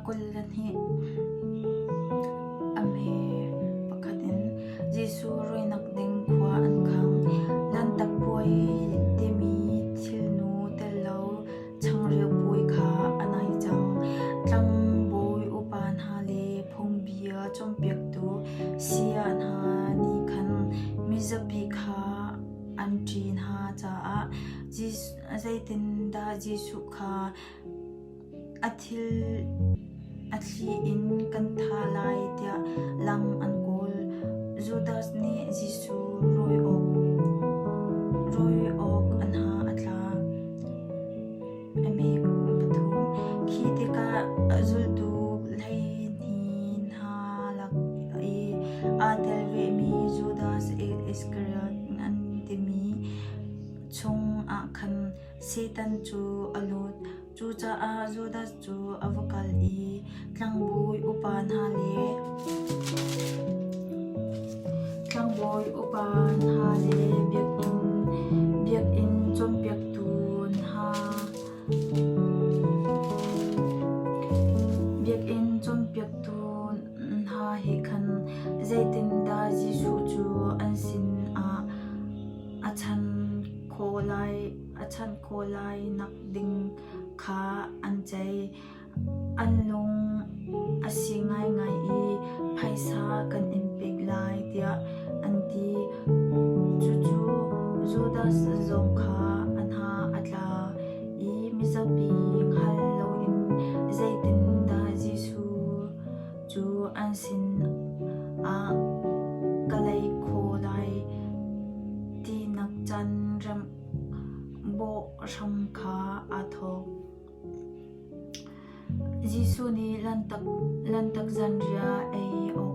22 A hme pakhat in Jesuh rawinak ding khua an khang. Lanhtak Puai timi thilnu tel lo changreu puai kha a nai cang. Tlangbawi upa hna le phungbia cawnpiaktu saya hna nih khan mizapi kha an ṭih hna caah zeitindah Jesuh kha a thli in kan thah lai tiah lam an kawl. Judas nih Jesuh rawi awk a hna a tla. A hme pathum. Khi tikah zultu 12 hna lak i aa tel vemi Judas Iskariot an timi chung ah khan Satan cu a lut. Cucaah Judas cu a va kal i tlangbawi upa hna le tlangbawi upa hna le biakinn biakinn cawnpiaktu hna biakinn cawnpiaktu hna he khan zeitindah Jesuh cu an sinah a chan khawh lai a chanh khawh lai nak ding kha an ceih. An lung a si ngaingai i phaisa kan in pek lai tiah an ti. Cucu Judas zong kha a hna a tla i mizapi hngal loin zeitindah Jesuh cu an sin ah ka lei khawh lai tinak caan remh bawh hram kha aa thawk. Jesuh nih Lanhtak zanriah ei awk.